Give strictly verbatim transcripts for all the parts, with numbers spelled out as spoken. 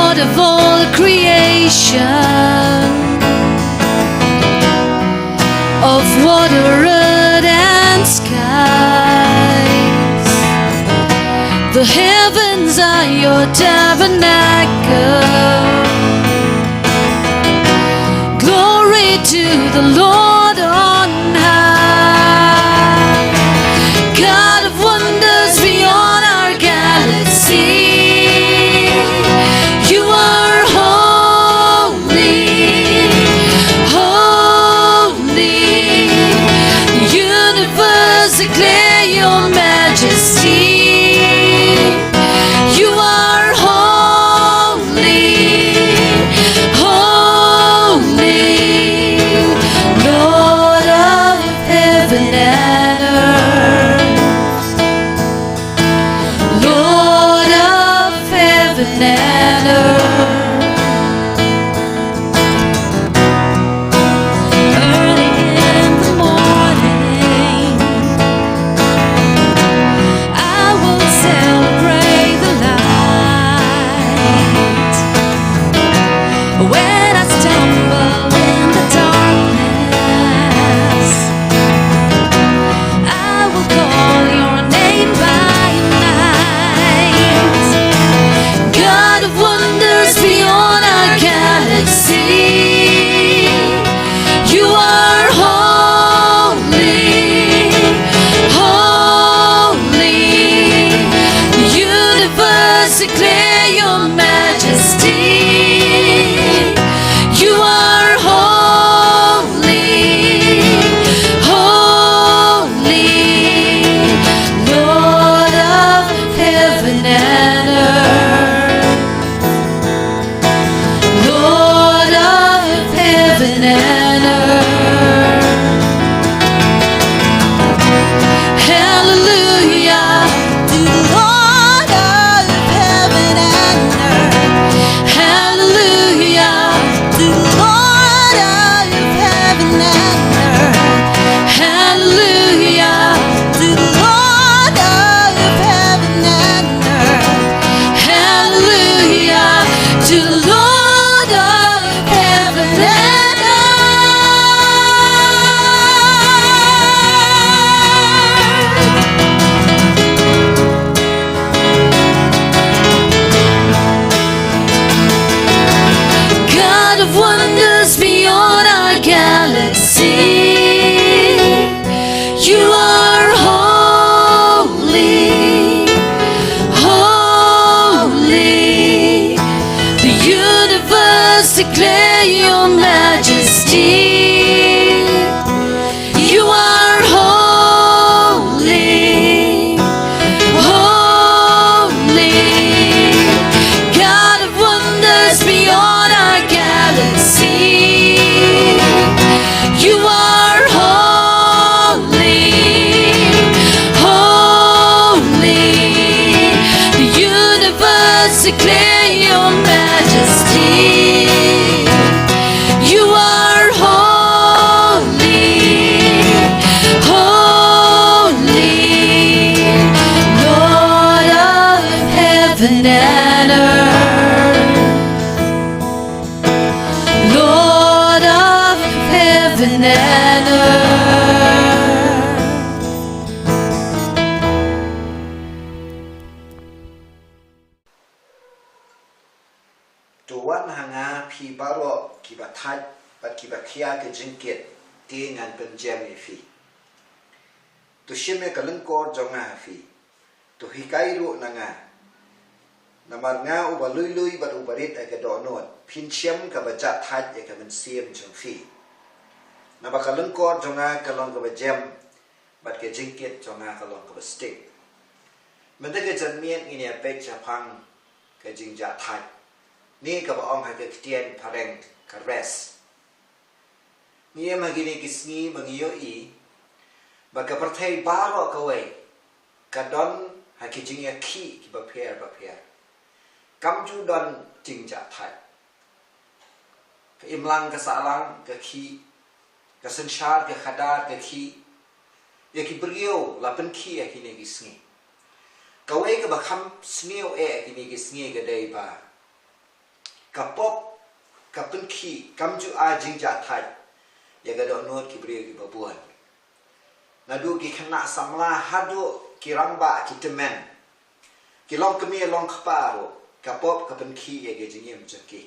Lord of all creation, of water, earth, and skies. The heavens are your tabernacle. Glory to the Lord on high. God of wonders beyond our galaxy. You are holy, holy. The universe declare your majesty. You are holy, holy, Lord of heaven and earth. Lord of heaven and earth. Early in the morning, I will celebrate the light. When I stumble in the darkness, I will call your name by night. God of wonders beyond our galaxy, you are holy, holy. The universe declare your majesty. You are holy, holy, Lord of heaven and earth. Lord of heaven and earth. Hallelujah to the Lord of heaven and earth. Hallelujah to the Lord of heaven and earth. Hallelujah to the Lord of heaven and earth. Hallelujah to the Lord of heaven and earth. God of wonders beyond our galaxy, you are holy, holy. The universe declare your majesty. You are holy, holy, God of wonders beyond our galaxy. You are holy, holy. The universe declare your majesty. You are holy, holy, Lord of heaven and earth. Lord of heaven and earth. To wan ha nga phi baroh kiba thait bad kiba khia ka jingkit, te ngan pynjem ïa phi. To shim ïa ka lyngkor jong nga ha phi. To hikai ruh na nga. Namar nga uba lui lui bad uba rit ïa ka dohnud, phin shem kaba jah thait ïa ka mynsiem jong phi. Naba ka lyngkor jong nga ka long kaba jem, bad ka jingkit jong nga ka long kaba sting. Mynta ka janmiet ngin ïa peit shaphang ka jingjah thait. Ne kaba ong ha ka ktien phareng ka rest. Ngi im ha kine ki sngi ba ngi ïohi ba ka pyrthei baroh kawei ka don ha ki jingïakhih kiba pher bapher. Kam ju don jingjah thait. Ka imlang ka sahlang ka khih, ka synshar ka khadar ka khih. Ïa ki briew la pynkhih ha kine ki sngi. Kawei kaba kham sniew eh ha kine ki sngi ka dei ba Ka pop, ka pynkhih, kam ju ai jingjahthait ïa ka dohnud ki briew kiba bun. Naduh ki khynnah samla haduh ki rangbah ki tymmen, ki longkmie longkpa ruh, ka pop ka pynkhih ïa ka jingim jong ki.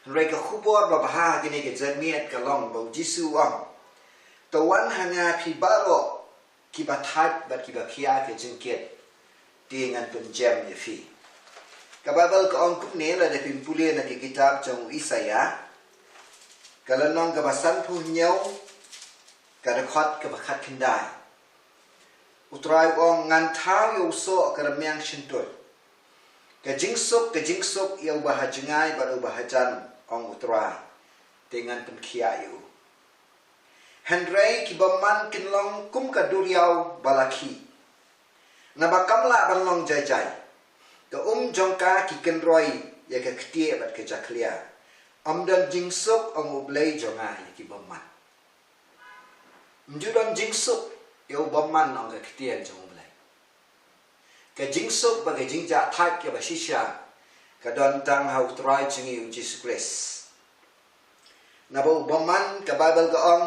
Hynrei ka khubor babha kine ki janmiet ka long ba U Jisu u ong, "To wan ha nga phi baroh kiba thait bad kiba khia ka jingkit, te ngan pynjem ïa phi." Ka Baibl ka ong kumne, lada phin pule na ki kitab jong u Isaïah, ka lynnong kaba sanphew hynñiew, ka dkhot kaba khatkhyndai. U Trai u ong, "Ngan thaw ïa u soh ka rmiang shyntur. Ka jingsuk, ka jingsuk ïa uba ha jngai bad uba ha jan, ong U Trai, te ngan pynkhiah ïa u. Hynrei ki bymman kin long kum ka duriaw ba la khih, naba kam lah ban long jai jai. Ka um jong ka ki kynroi ïa ka ktieh bad ka jakhlia. Ym don jingsuk, ong U Blei jong nga, ïa ki bymman." Ym ju don jingsuk ïa u bymman, ong ka ktien jong U Blei. Ka jingsuk bad ka jingjahthait kaba shisha ka don tang ha U Trai jong ngi U Jisu Khrist. Naba u bymman, ka Baibl ka ong,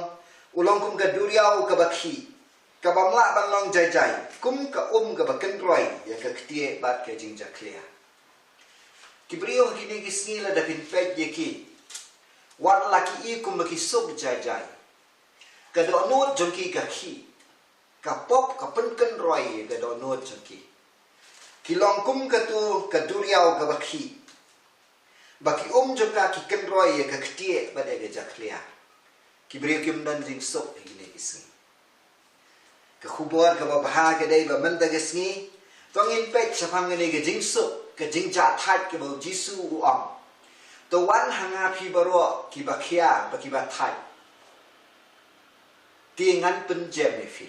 u long kum ka duriaw kaba khih, kabym lah ban long jai jai, kum ka um kaba kynroi ïa ka ktieh bad ka jingjakhlia. Ki briew ha kine ki sngi, lada phin peit ïa ki, wat la ki i kum ba ki suk jai jai. Ka dohnud jong ki ka khih. Ka pop ka pynkynroi ïa ka dohnud jong ki. Ki long kum katu ka duriaw kaba khih, ba ki um jong ka ki kynroi ïa ka ktieh bad ïa ka jakhlia. Ki briew kim don jingsuk ha kine ki sngi. Ka khubor kaba bha ka dei ba mynta ka sngi, to ngin peit shaphang kane ka jingsuk, ka jingjahthait kaba U Jisu u ong, "To wan ha nga phi baroh kiba khia bad kiba thait, te ngan pynjem ïa phi."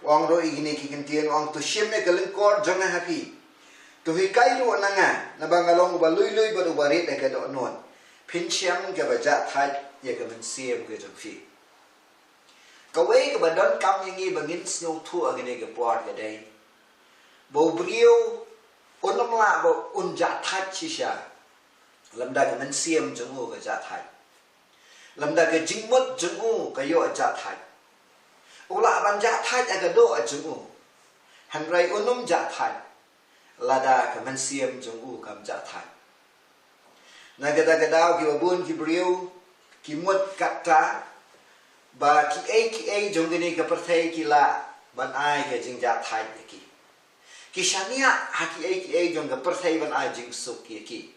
U ong ruh ïa kine ki kyntien, u ong, "To shim ïa ka lyngkor jong nga ha phi, to hikai ruh na nga, naba nga long uba lui lui bad uba rit ïa ka dohnud. Phin shem kaba jahthait ïa ka mynsiem ka jong phi." Kawei kaba donkam ïa ngi ba ngin sngewthuh ha kane ka por ka dei ba u briew un ym lah ba un jahthait shisha lymda ka mynsiem jong u ka jahthait, lymda ka jingmut jong u ka ïoh jahthait. U lah ban jahthait ha ka doh jong u, hynrei un ym jahthait lada ka mynsiem jong u kam jahthait. Na kata ka daw, kiba bun ki briew ki mut katta ba kiei kiei jong kane ka pyrthei ki lah ban ai ka jingjahthait ïa ki. Ki shaniah ha kiei kiei jong ka pyrthei ban ai jingsuk ïa ki.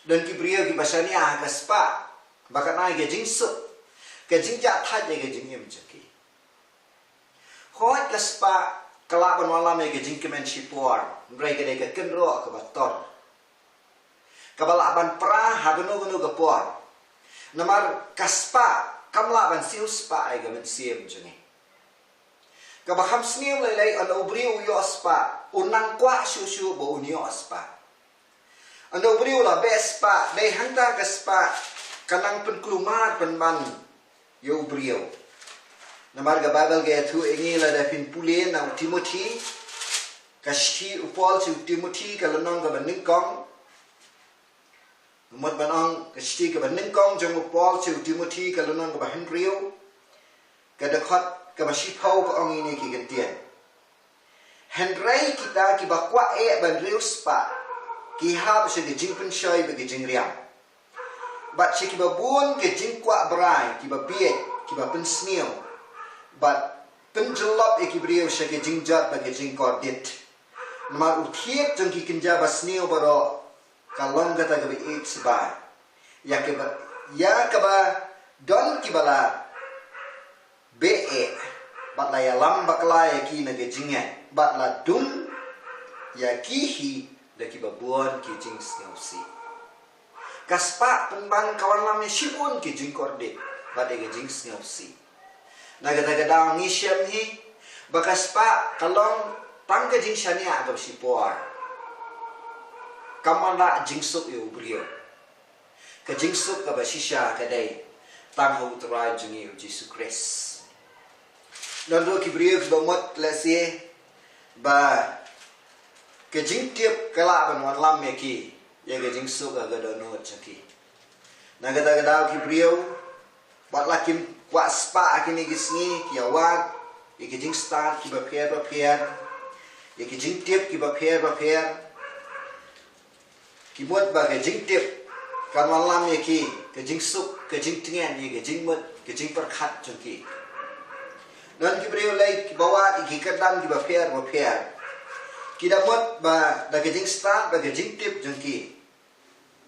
Don ki briew kiba shaniah ha ka spah ba kan ai ka jingsuk, ka jingjahthait ïa ka jingim jong ki. Hooid, ka spah ka lah ban wallam ïa ka jingkmen shipor, hynrei ka dei ka kynroh kaba tor, kaba lah ban pra ha kano kano ka por. Namar ka spah kam lah ban siew spah ïa ka mynsiem jong ngi. Kaba kham sniew lei lei, ynda u briew u ïoh spah, u nang kwah shuh shuh ba un ïoh spah. Ynda u briew u la beh spah, dei hangta ka spah ka nang pynkulmar pynban ïa u briew. Namar ka Baibl ka ïathuh ïa ngi, lada phin pule na u Timothi, ka shithi u Paul sha u Timothi, ka lynnong kaba nyngkong. Mut ban ong, ka shithi kaba nyngkong jong u Paul sha u Timothi, ka lynnong kaba hynriew, ka dkhot kaba shiphew, ka ong ïa kine ki kyntien: "Hynrei kita kiba kwah eh ban riewspah, ki hap sha ka jingpynshoi bad ka jingriam, bad sha kiba bun ka jingkwah brai, kiba bieit, kiba pynsniew, bad pynjyllop ïa ki briew sha ka jingjot bad ka jingkordit. Namar u thied jong ki kynja basniew baroh ka long kata kaba ïeit sbai. Ïa kaba, ïa kaba don kiba la beh eh, bad la ïalam bakla ïa ki na ka jingngeit, bad la dung ïa ki hi da kiba bun ki jingsngewsih." Ka spah pynban ka wanlam ïa shibun ki jingkordit bad ïa ka jingsngewsih. Na kata ka daw ngi shem hi ba ka spah ka long tang ka jingshaniah kaba shipor. Kam wanrah jingsuk ïa u briew. Ka jingsuk kaba shisha ka dei tang ha u Trai jong ngi u Jisu Khrist. Don ruh ki briew kiba mut lehse ba ka jingtip ka lah ban wanlam ïa ki ïa ka jingsuk ha ka dohnud jong ki. Na kata ka daw ki briew, wat la kim kwah spah ha kine ki sngi, ki ïa wad ïa ki jingstad kiba pher ba pher, ïa ki jingtip kiba pher ba pher. Ki mut ba ka jingtip kan wallam ïa ki, ka jingsuk, ka jingtngen ïa ka jingmut, ka jingpyrkhat jong ki. Don ki briew lei kiba wad ïa ki kyrdan kiba pher ba pher. Ki da mut ba da ka jingstad, da ka jingtip jong ki,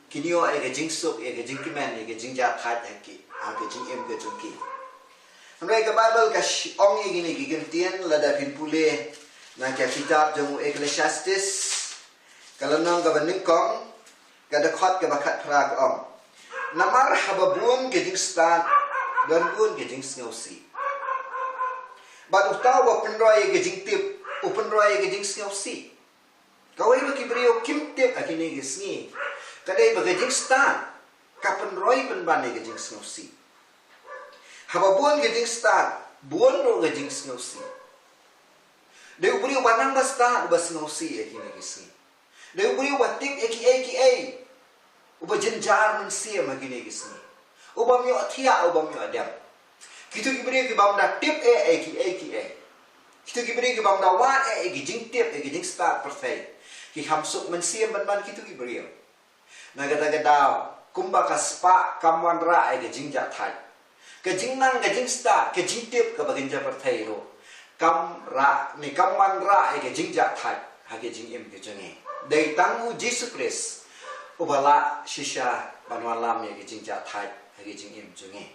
kin ïoh ïa ka jingsuk, ïa ka jingkmen, ïa ka jingjahthait ha ki, ha ka jingim ka jong ki. Hynrei ka Baibl ka sh- ong ïa kine ki kyntien, lada phin pule na ka kitab jong u Ecclesiastes, ka lynnong kaba nyngkong, ka dkhot kaba khatphra ka ong: Namar haba bun ka jingstad, don bun ka jingsngewsih. Bad uta uba pynroi ïa ka jingtip, u pynroi ïa ka jingsngewsih. Kawei ba ki briew kim tip ha kine ki sngi, ka dei ba ka jingstad ka pynroi pynban ïa ka jingsngewsih. Haba bun ka jingstad, bun ruh ka jingsngewsih. Dei u briew ba nang ba stad uba sngewsih ha kine ki sngi. Dei u briew ba tip ïa kiei kiei, uba jynjar mynsiem ha kine ki sngi, ubym ïoh thiah, ubym ïoh dem. Kito ki briew kibym da tip eh ïa kiei kiei, kito ki briew kibym da wad eh ïa ki jingtip, ïa ki jingstad pyrthei, ki kham suk mynsiem ban ban kito ki briew. Na kata ka daw, kumba ka spah kam wanrah ïa ka jingjahthait, ka jingnang, ka jingstad, ka jingtip kaba kynja pyrthei ruh kam rah ne kam wanrah ïa ka jingjahthait ha ka jingim ka jong ngi. Dei tang u Jisu Khrist uba lah shisha ban wallam ïa ka jingjahthait ha ka jingim jong ngi.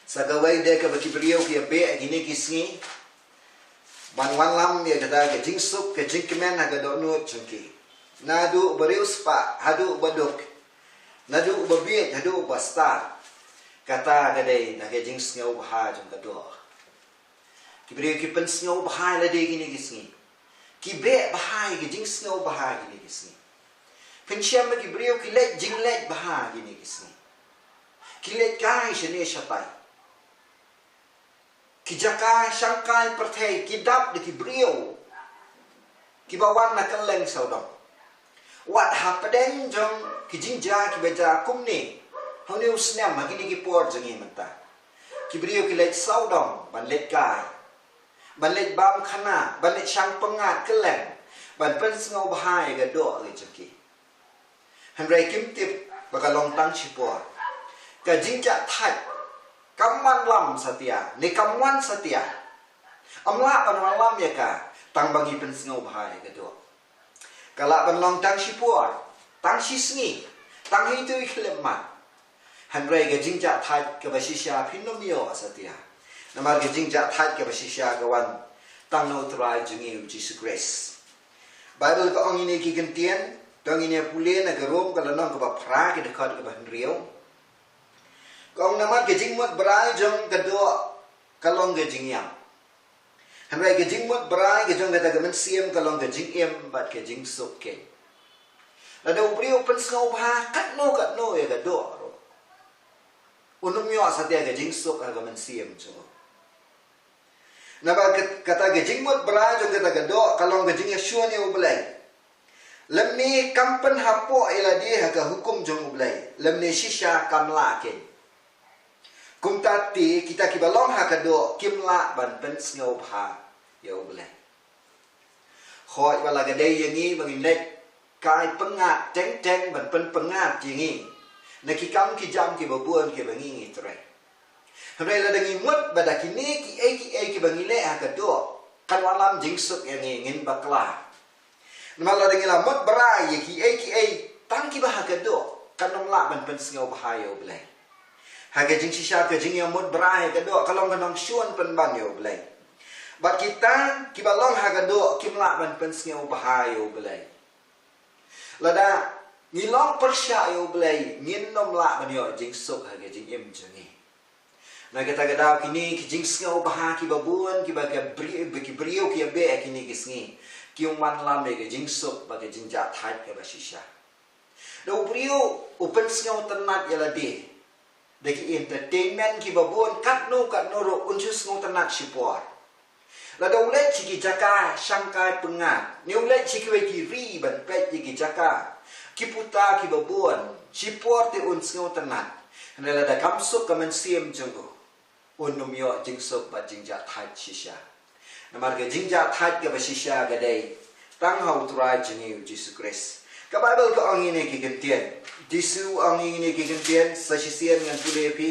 Sa kawei de kaba ki briew ki ïa beh ha kine ki sngi ban wallam ïa kata ka jingsuk, ka jingkmen ha ka dohnud jong ki. Naduh uba riewspah haduh uba duk, naduh uba bieit haduh uba stad, kata ka dei na ka jingsngewbha jong ka doh. Ki briew ki pynsngewbha ïa lade kine ki sngi. Ki beh bha ïa ka jingsngewbha kine ki sngi. Pynshem ba ki briew ki leit jingleit bha kine ki sngi. Ki leit kai shane shatai. Ki jaka shangkai pyrthei ki dap da ki briew kiba wan na kylleng sawdong. Wat hapdeng jong ki jingjia kiba jia kumne ha une u snem, ha kine ki por jong ngi mynta, ki briew ki leit sawdong ban leit kai, ban leit bam khana, ban leit shang pyngngad kylleng, ban pynsngewbha ïa ka doh ka jong ki. Hynrei kim tip ba ka long tang shipor. Ka jingjahthait kam wanlam satia ne kam wan satia. Ym lah ban wallam ïa ka tang ba ngi pynsngewbha ïa ka doh. Ka lah ban long tang shipor, tang shisngi, tang ha ito i khyllipmat. Hynrei ka jingjahthait kaba shisha phin ym ïoh satia. Namar ka jingjahthait kaba shisha ka wan tang na u Trai jong ngi u Jisu Khrist. Baibl ka ong ine ki kyntien, to ngin ïa pule na ka Rom ka lynnong kaba phra, ka dkhot kaba hynriew. Ka ong, namar ka jingmut brai jong ka doh ka long ka jingïap, hynrei ka jingmut brai ka jong kata ka mynsiem ka long ka jingim bad ka jingsuk keiñ. Lada u briew u pynsngewbha katno katno ïa ka doh ruh, un ym ïoh satia ka jingsuk ha ka mynsiem jong u. Naba kat- kata ka jingmut brai jong kata ka doh ka long ka jingïashun ïa U Blei. Lymne kam pynhapoh ïa lade ha ka hukum jong U Blei, lymne shisha kam lah keiñ. Kumta te kita kiba long ha ka doh kim lah ban pynsngewbha ïa U Blei. Hooid, wat la ka dei ïa ngi ba ngin leit kai pyngngad teng teng ban pynpyngngad ïa ngi na ki kam ki jam kiba bun kiba ngi ngi trei. Hynrei lada ngi mut ba da kine kiei kiei kiba ngi leh ha ka doh kan wallam jingsuk ïa ngi, ngin bakla. Namar lada ngi la mut brai ïa kiei kiei tang kiba ha ka doh, kan ym lah ban pynsngewbha ïa U Blei. Ha ka jingshisha, ka jingïamut brai ha ka doh ka long ka nongshun pynban ïa U Blei. Bad kita kiba long ha ka doh kim lah ban pynsngewbha ïa U Blei. Lada ngi long pyrshah ïa U Blei, ngin ym lah ban ïoh jingsuk ha ka jingim jong ngi. Na kata ka daw, kine ki jingsngewbha kiba bun kiba ka bri- ki briew ki ïa beh ha kine ki sngi, ki ym wanlam ïa ka jingsuk bad ka jingjahthait kaba shisha. Da u briew u pynsngewtynnat ïa lade da ki entertainment kiba bun katno katno ruh, un shu sngewtynnat shipor. Lada u leit sha ki jaka shangkai pyngngad, ne u leit sha kiwei ki ri ban peit ïa ki jaka ki puta kiba bun, shipor te un sngewtynnat. Hynrei lada kam suk ka mynsiem jong u, un ym ïoh jingsuk bad jingjahthait shisha. Namar ka jingjahthait kaba shisha ka dei tang ha u Trai jong ngi u Jisu Khrist. Ka Baibl ka ong ïa ngi kine ki kyntien. Jisu u ong ïa ngi kine ki kyntien, sa shisien ngan pule ïa phi.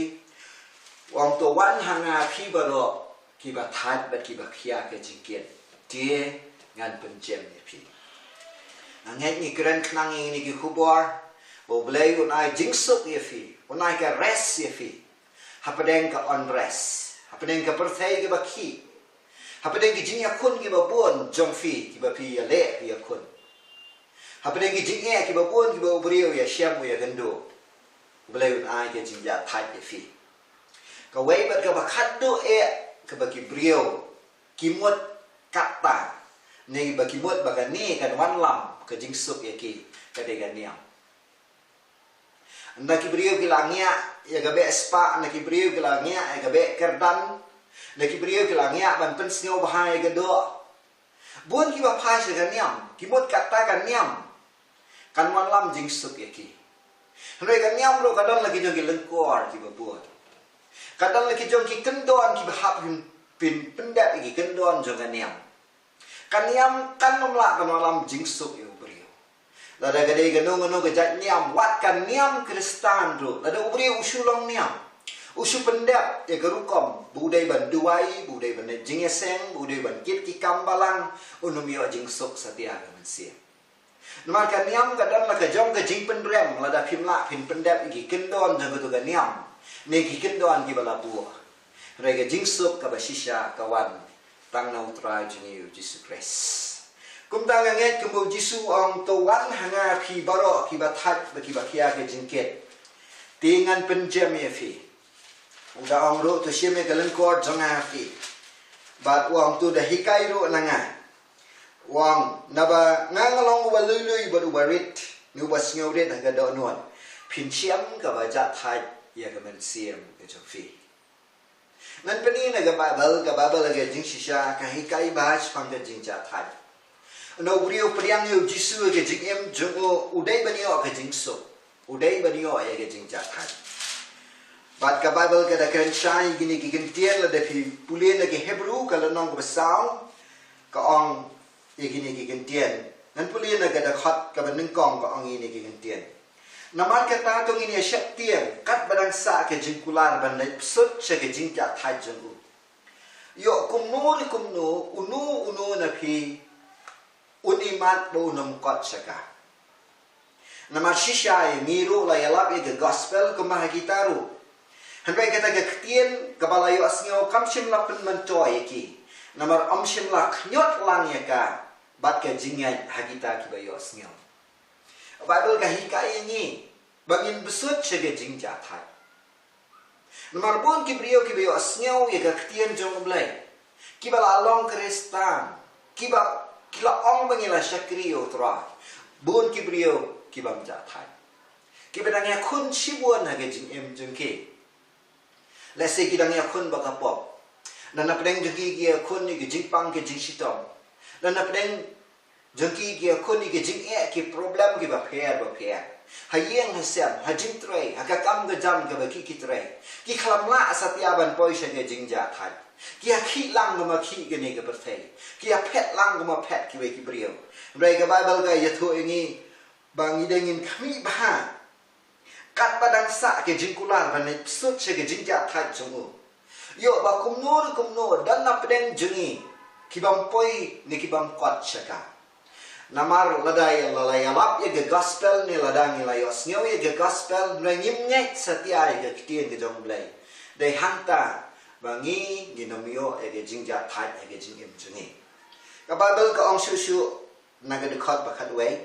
U ong, to wan ha nga phi baroh kiba thait bad kiba khia ka jingkit, te ngan pynjem ïa phi. Nga ngeit ngi kren khnang ïa kine ki khubor ba U Blei un ai jingsuk ïa phi, un ai ka rest ïa phi hapdeng ka unrest, hapdeng ka pyrthei kaba khih, hapdeng ki jingïakhun kiba bun jong phi kiba phi ïaleh phi ïakhun, hapdeng ki jingeh kiba bun kiba u briew ïashem u ïakynduh. U Blei un ai ka jingjahthait ïa phi. Kawei bad kaba khatduh eh kaba ki briew ki mut katta, ne ba ki mut ba kane kan wanlam ka jingsuk ïa ki, ka dei ka niam. Ynda ki briew ki la ngiah ïa ka beh spah, ynda ki briew ki la ngiah ïa ka beh kyrdan, ynda ki briew ki la ngiah ban pynsngewbha ïa ka doh, bun kiba phai sha ka niam, ki mut katta ka niam kan wanlam jingsuk ïa ki. Hynrei ka niam ruh ka don la ki jong ki lyngkor kiba bun. Ka don la ki jong ki kyndon kiba hap pyn, pyn, pyndep ïa ki kyndon jong ka niam. Ka niam kan ym lah ban wanlam jingsuk ïa u briew. Lada ka dei kano kano ka jait niam, wat ka niam Khristan ruh, lada u briew u shu long niam, u shu pyndep ïa ka rukom ba u dei ban duwai, ba u dei ban leit jingïaseng, ba u dei ban kit ki kam balang, un ym ïoh jingsuk satia ka mynsiem. Namar ka niam ka don la ka jong ka jingpynrem, lada phim lah phin pyndep ïa ki kyndon jong kato ka niam, ne ki kyndon kiba la buh. Hynrei ka jingsuk kaba shisha ka wan tang na u Trai jong ngi u Jisu Khrist. Kumta nga ngeit kumba u Jisu u ong, to wan ha nga phi baroh kiba thait bad kiba khia ka jingkit, te ngan pynjem ïa phi. U da ong ruh, to shim ïa ka lyngkor jong nga ha phi. Bad u ong, to da hikai ruh na nga. U ong, naba nga nga long uba lui lui bad uba rit, ne uba sngewrit ha ka dohnud. Phin shem kaba jahthait ïa ka mynsiem ka jong phi. Ngan pyni na ka Baibl, ka Baibl ha ka jingshisha ka hikai bha shaphang ka jingjahthait. Ynda u briew u pdiang ïa u Jisu ha ka jingim jong u, u dei ban ïoh ka jingsuk, u dei ban ïoh ïa ka jingjahthait. Bad ka Baibl ka da kren shai ïa kine ki kyntien, lada phi pule na ki Hebru ka lynnong kaba saw, ka ong ïa kine ki kyntien. Ngan pule na ka dkhot kaba nyngkong, ka ong ïa kine ki kyntien. Namar kata to ngin ïa sheptieng katba dang sah ka jingkular ban leit bsut sha ka jingjahthait jong u. Ïoh kumno re kumno, uno uno na phi un imat ba un ym kot sha ka. Namar shisha ïa ngi ruh la ïalap ïa ka gospel kumba ha kita ruh. Hynrei kata ka ktien kaba la ïohsngew kam shym la pynmyntoi ïa ki. Namar ym shym la khñiot lang ïa ka bad ka jingngeit ha kita kiba ïohsngew. Baibl ka hikai ïa ngi ba ngin bsut sha ka jingjahthait. Namar bun ki briew kiba ïohsngew ïa ka ktien jong U Blei, kiba la long Khristan, kiba, ki la ong ba ngi la shakri ïa U Trai. Bun ki briew ki bym jah thait, kiba dang ïakhun shibun ha ka jingim jong ki. Lehse ki dang ïakhun bad ka pop. Lada na pdeng jong ki ki ïakhun ïa ka jingpang ka jingshitom. Lada na pdeng jong ki ki ïakhun ïa ka jingeh, ki problem kiba pher bapher. Ha ïing ha sem, ha jingtrei, ha ka kam ka jam kaba ki ki trei, ki khlem lah satia ban poi sha ka jingjah thait. Ki ïakhih lang kumba khih kane ka pyrthei. Ki ïaphet lang kumba phet kiwei ki briew. Hynrei ka Baibl ka ïathuh ïa ngi ba ngi dei ngin khmih bha katba dang sah ka jingkular ban leit bsut sha ka jingjah thait jong u. Ïoh ba kumno re kumno, don na pdeng jong ngi ki bym poi ne ki bym kot sha ka. Namar lada ïa la, la ïalap ïa ka gospel ne lada ngi la ïohsngew ïa ka gospel, hynrei ngim ngeit satia ïa ka ktien ka jong U Blei, dei hangta ba ngi ngin ym ïoh ïa ka jingjah thait ha ka jingim jong ngi. Ka Baibl ka ong shuh shuh na ka dkhot ba khatwei.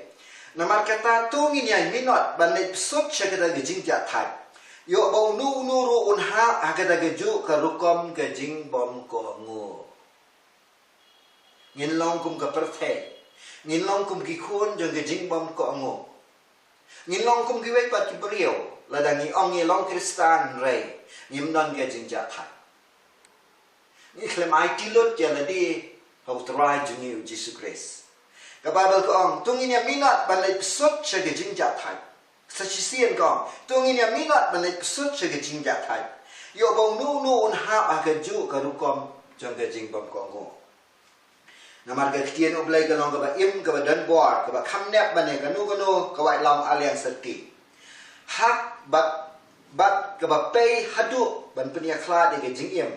Namar kata to ngin ïai minot ban leit bsut sha kata ka jingjah thait. Ïoh ba uno uno ruh un hap ha kata kajuh ka rukom ka jingbymkohnguh. Ngin long kum ka pyrthei. Ngin long kum ki khun jong ka jingbymkohnguh. Ngin long kum kiwei pat ki briew. Lada ngi ong ngi long Khristan hynrei ngim don ka jingjah thait. Ngi khlem aiti lut ïa lade ha U Trai jong ngi U Jisu Khrist. Ka Baibl ka ong, to ngin ïa minot ban leit pyrshah sha ka jingjahthait. Sa shisien ka ong, to ngin ïa minot ban leit pyrshah sha ka jingjahthait. Ïoh ba uno uno un hap ha kajuh ka rukom jong ka jingbymkohnguh. Namar ka ktien U Blei ka long kaba im, kaba don bor, kaba kham nep ban ïa kano kano ka waitlam aliang syrti. Hak bad, bad kaba pei haduh ban pynïakhlad ïa ka jingim,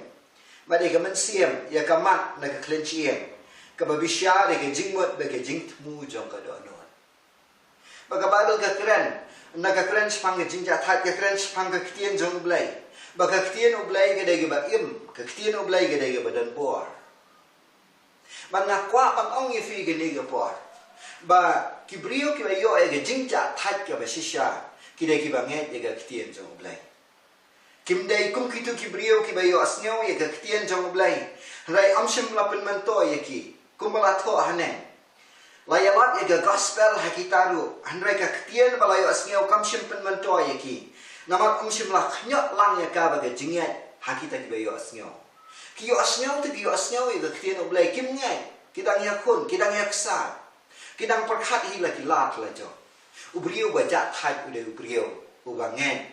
bad ïa ka mynsiem, ïa ka mat na ka khlem shyieng, kaba bishar ïa ka jingmut bad ka jingthmu jong ka dohnud. Ba ka Baibl ka kren, na ka kren shaphang ka jingjahthait, ka kren shaphang ka ktien jong U Blei. Ba ka ktien U Blei ka dei kaba im, ka ktien U Blei ka dei kaba don bor. Ba nga kwah ban ong ïa phi kane ka por, ba ki briew kiba ïoh ïa ka jingjahthait kaba shisha, ki dei kiba ngeit ïa ka ktien jong U Blei. Kim dei kum kito ki briew kiba ïohsngew ïa ka ktien jong U Blei, hynrei ym shym la pynmyntoi ïa ki, kumba la thoh haneng. La ïalap ïa ka gospel ha kita ruh, hynrei ka ktien ba la ïohsngew kam shym pynmyntoi ïa ki. Namar ym shym la khñiot lang ïa ka bad ka jingngeit ha kita kiba ïohsngew. Ki ïohsngew te ki ïohsngew ïa ka ktien U Blei, kim ngeit, ki dang ïakhun, ki dang ïaksaid. Ki dang pyrkhat hi la ki lad la jong. U briew ba jahthait u dei u briew uba ngeit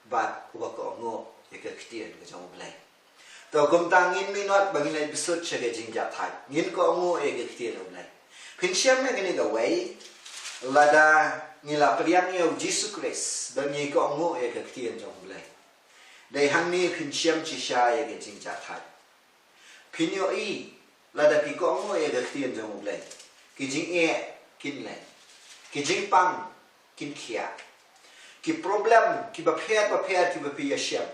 bad uba kohnguh ïa ka ktien ka jong U Blei. To kumta ngin minot ba ngin leit pyrshah sha ka jingjahthait. Ngin kohnguh ïa ka ktien U Blei. Phin shem ïa kane kawei, lada ngi la pdiang ïa U Jisu Khrist ba ngi kohnguh ïa ka ktien jong U Blei. Dei hangne phin shem shisha ïa ka jingjahthait. Phin ïohi, lada phi kohnguh ïa ka ktien jong U Blei, ki jingeh kin leit, ki jingpang kin khiah, ki problem kiba pher ba pher kiba phi ïashem,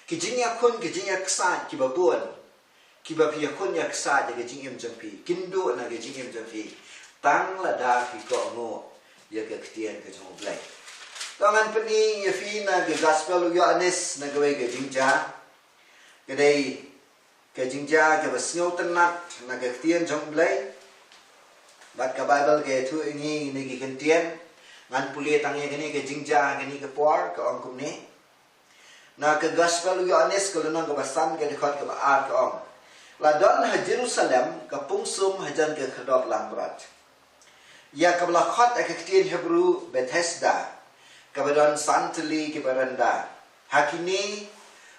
ki jingïakhun, ki jingïaksaid kiba bun, kiba phi ïakhun ïaksaid ïa ka jingim jong phi, kin duh na ka jingim jong phi tang lada phi kohnguh ïa ka ktien ka jong U Blei. To ngan pyni ïa phi na ka gospel u Ïoannis na kawei ka jingjia. Ka dei ka jingjia kaba sngewtynnat na ka ktien jong U Blei. Bad ka Baibl ka ïathuh ïa ngi kine ki kyntien. Ngan pule tang ïa kane ka jingjia ha kane ka por, ka ong kumne. Na ka gospel u Ïoannis ka lynnong kaba san, ka dkhot kaba ar, ka ong: La don ha Jerusalem ka pungsum hajan ka khyrdop langbrot, ïa kaba la khot ha ka ktien Hebru Bethesda, kaba don san tylli ki baranda. Ha kine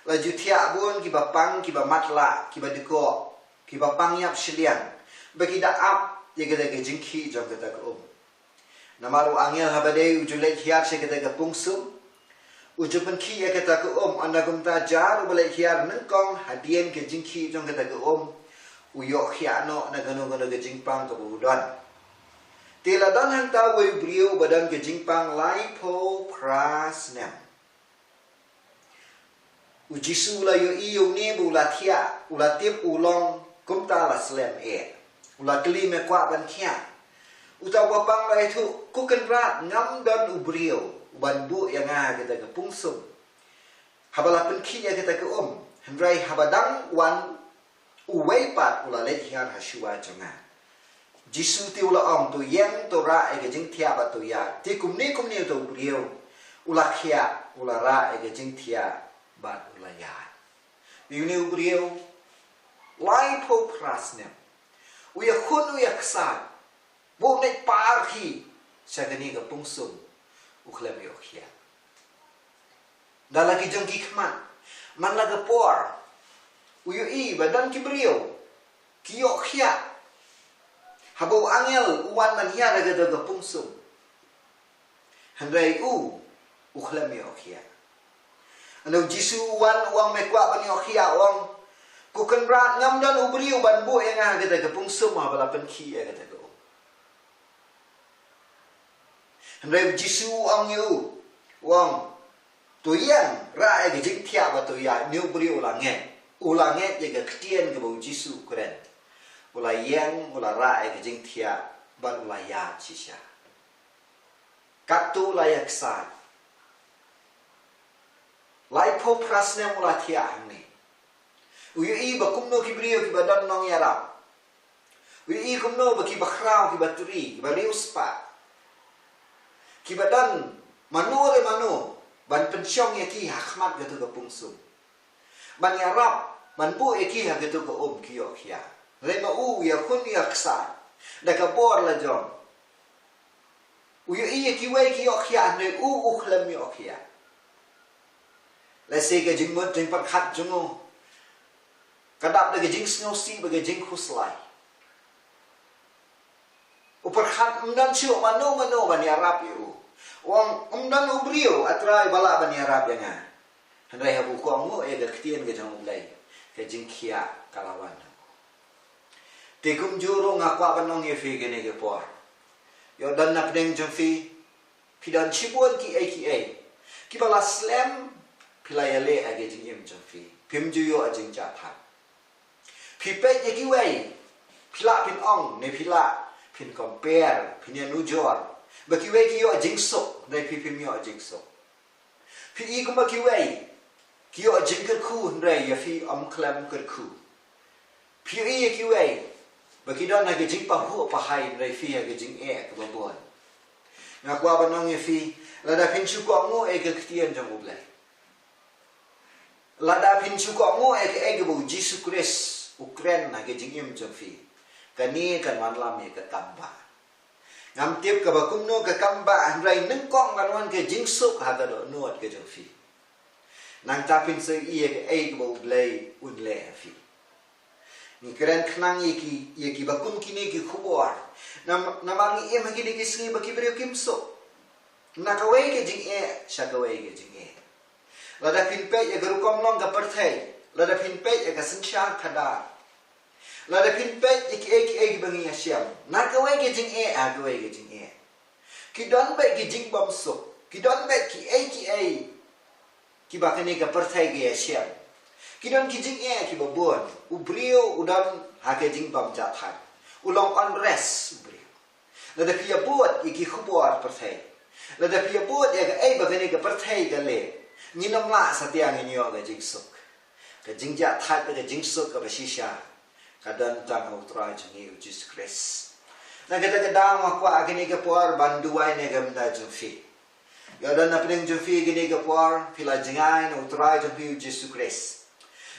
la ju thiah bun kiba pang, kiba matlah, kiba dkoh, kiba pang ïap shiliang, ba ki da ap ïa kata ka jingkhih jong kata ka um. Namar u angel haba dei u ju leit hiar sha kata ka pungsum, u ju pynkhih ïa kata ka um, ynda kumta jar uba leit hiar nyngkong hadien ka jingkhih jong kata ka um u ïoh khiah noh na kano kano ka jingpang kaba u don. Te la don hangta uwei u briew ba don ka jingpang laiphew phra snem. U Jisu u la ïohi ïa une ba u la thiah, u la tip u long kumta la slem eh. U la kylli, me kwah ban khiah? Uta uba pang u la ïathuh, ko Kynrad, ngam don u briew uban buh ïa nga ha kata ka pungsum haba la pynkhih ïa kata ka um. Hynrei haba dang wan uwei pat u la leit hiar ha shuwa jong nga. Jisu te u la ong, to ïeng, to rah ïa ka jingthiah bad to ïaid. Te kumne kumne uta u briew u la khiah, u la rah ïa ka jingthiah bad u la ïaid. Une u briew laiphew phra snem, u ïakhun u ïaksaid, ba u leit par hi sha kane ka pungsum, u khlem ïoh khiah. Da la ki jong ki khmat, man la ka por u ïohi ba don ki briew ki ïoh khiah haba u angel u wan ban hiar ha kata ka pungsum. Hynrei u, u khlem ïoh khiah. Hynrei u Jisu u wan, u ong, me kwah ban ïoh khiah? U ong, ko Kynrad, ngam don u briew ban buh ïa nga ha kata ka pungsum haba la pynkhih ïa kata ka um. Hynrei u Jisu u ong ïa u, u ong, to ïeng, rah ïa ka jingthiah bad to ïaid. Une u briew u la ngeit, u la ngeit ïa ka ktien kaba u Jisu u kren. U la ïeng, u la rah ïa ka jingthiah bad u la ïaid shisha. Katto u la ïaksaid. Laiphew phra snem u la thiah hangne. U ïohi ba kumno ki briew kiba don nongïarap. U ïohi kumno ba kiba khraw, kiba tri, kiba riewspah, kiba don mano re mano ban pynshong ïa ki ha khmat katu ka pungsum, ban ïarap, ban buh ïa ki ha katu ka um, ki ïoh khiah. Hynrei ma u, u ïakhun u ïaksaid, Da ka bor la jong. U ïohi ïa kiwei ki ïoh khiah, hynrei u, u khlem ïoh khiah. Lehse ka jingmut jingpyrkhat jong u ka dap da ka jingsngewsih bad ka jingkhuslai. U pyrkhat ym don shuh mano mano ban ïarap ïa u. U ong ym don u briew, A Trai, ba lah ban ïarap ïa nga. Hynrei haba u kohnguh ïa ka ktien ka jong U Blei, ka jingkhiah ka la wan. Te kumjuh ruh nga kwah ban ong ïa phi kane ka por. Ïoh don na pdeng jong phi, phi don shibun kiei kiei kiba la slem phi la ïaleh ha ka jingim jong phi. Phim ju ïoh jingjahthait. Phi peit ïa kiwei, phi lah phin ong ne phi lah phin compare, phin ïanujor ba kiwei ki ïoh jingsuk, hynrei phi phim ïoh jingsuk. Phi i kumba kiwei ki ïoh jingkyrkhu, hynrei ïa phi ym khlem kyrkhu. Phi i ïa kiwei ba ki don ha ka jingpahuh pahai, hynrei phi ha ka jingeh kaba bun. Nga kwah ban ong ïa phi, lada phin shu kohnguh ïa ka ktien jong U Blei, lada phin shu kohnguh ïa kaei kaba U Jisu Khrist u kren ha ka jingim jong phi, kane kan wanlam ïa ka kam bah. Ngam tip kaba kumno ka kam bah, hynrei nyngkong kan wan ka jingsuk ha ka dohnud ka jong phi. Nangta phin sa ïohi ïa kaei kaba U Blei un leh ha phi. Ngi kren khnang ïa ki, ïa kiba kum kine ki khubor. Nam, namar ngi im ha kine ki sngi ba ki briew kim suk. Na kawei ka jingeh sha kawei ka jingeh. Lada phin peit ïa ka rukom long ka pyrthei, lada phin peit ïa ka synshar khadar, lada phin peit ïa kiei kiei kiba ngi ïashem, na kawei ka jingeh ha kawei ka jingeh. Ki don beit ki jingbymsuk, ki don beit kiei kiei kiba kane ka pyrthei ka ïashem. Ki don ki jingeh kiba bun. U briew u don ha ka jingbymjahthait. U long unrest u briew. Lada phi ïabud ïa ki khubor pyrthei, lada phi ïabud ïa kaei ba kane ka pyrthei ka leh, ngin ym lah satia ngin ïoh ka jingsuk. Ka jingjahthait bad ka jingsuk kaba shisha ka don tang ha U Trai jong ngi U Jisu Khrist. Na kata ka daw nga kwah ha kane ka por ban duwai na ka bynta jong phi. Ïoh don na pdeng jong phi ha kane ka por, phi la jngai na U Trai jong phi U Jisu Khrist.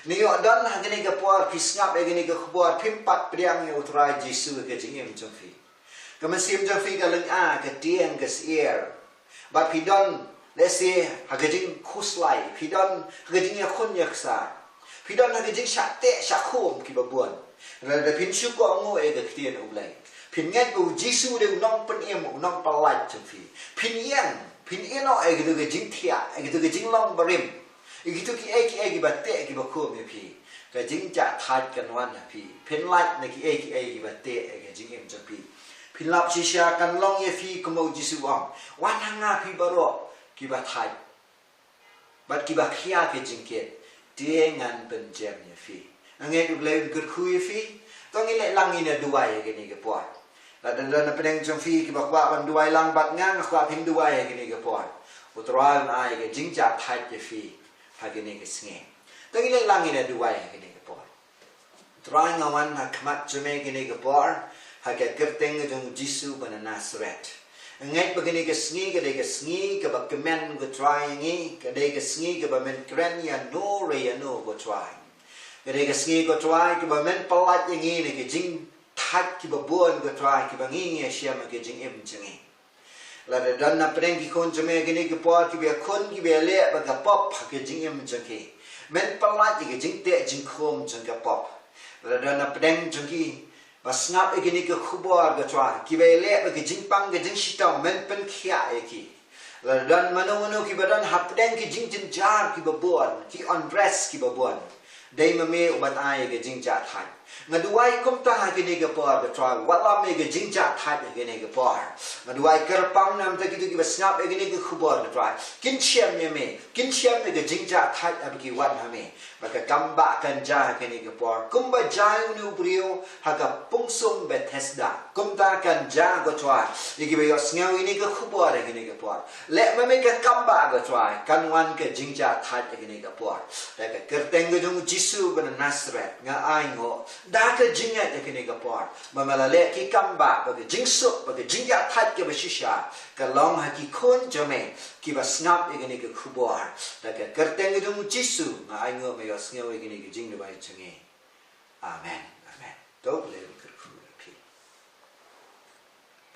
Ne ïoh don ha kane ka por phi sngap ïa kane ka khubor, phim pat pdiang ïa U Trai Jisu ha ka jingim jong phi. Ka mynsiem jong phi ka lynga, ka tieng, ka syiar. Bad phi don lehse ha ka jingkhuslai, phi don ha ka jingïakhun ïaksar, phi don ha ka jingshah teh shah khum kiba bun. Lada phin shu kohnguh ïa ka ktien U Blei, phin ngeit ba U Jisu u dei u nongpynim, u nongpynlait jong phi, phin ïeng, phin ïehnoh ïa kito ka jingthiah, ïa kito ka jinglong barim, ïa kito kiei kiei kiba teh kiba khum ïa phi. Ka jingjahthait kan wan ha phi. Phin lait na kiei kiei kiba teh ïa ka jingim jong phi. Phin lap shisha, kan long ïa phi kumba U Jisu u ong, wan ha nga phi baroh kiba thait bad kiba khia ka jingkit, te ngan pynjem ïa phi. Nga ngeit U Blei un kyrkhu ïa phi. To ngin leh lang, ngin ïa duwai ha kane ka por. Lada don na pdeng jong phi kiba kwah ban duwai lang bad nga, nga kwah phin duwai ha kane ka por. U Trai un ai ka jingjahthait ïa phi ha kane ka sngi. To ngin leh lang, ngin ïa duwai ha kane ka por. Trai, nga wan ha khmat jong me kane ka por ha ka kyrteng ka jong U Jisu ba na Nasareth. Nga ngeit ba kane ka sngi ka dei ka sngi kaba kmen, ko Trai, ïa ngi, ka dei ka sngi kaba men kren ïano re ïano, ko Trai. Ka dei ka sngi, ko Trai, kaba men pynlait ïa ngi na ki jingthait kiba bun, ko Trai, kiba ngi ngi ïashem ha ka jingim jong ngi. Lada don na pdeng ki khun jong me kane ka por kiba ïakhun, kiba ïaleh bad ka pop ha ka jingim jong ki, men pynlait ïa ka jingteh jingkhum jong ka pop. Lada don na pdeng jong ki ba sngap ïa kane ka khubor, ko Trai, kiba ïaleh bad ka jingpang ka jingshitom, men pynkhiah ïa ki. Lada don mano mano kiba don ha pdeng ki jingjynjar kiba bun, ki unrest kiba bun, dei ma me uban ai ïa ka jingjahthait. Nga duwai kumta ha kane ka por, ko Trai, wallam ïa ka jingjahthait ha kane ka por. Nga duwai kyrpang na ka bynta kito kiba sngap ïa kane ka khubor, ko Trai, kin shem ïa me, kin shem ïa ka jingjahthait haba ki wan ha me. Bad ka kam bah kan jia ha kane ka por, kumba jia ïa une u briew ha ka pungsung Bethesda. Kumta kan jia, ko Trai, ïa kiba ïohsngew ïa kane ka khubor ha kane ka por. Leh ma me ka kam bah, ko Trai, kan wan ka jingjahthait ha kane ka por. Da ka kyrteng ka jong U Jisu ba na Nasareth nga ainguh da ka jingngeit ha kane ka por ba me la leh ki kam bah, ba ka jingsuk, ba ka jingjahthait kaba shisha ka long ha ki khun jong me kiba sngap ïa kane ka khubor. Da ka kyrteng ka jong U Jisu nga ainguh, me ïohsngew ïa kane ka jingduwai jong ngi. Amen. Amen. To U Blei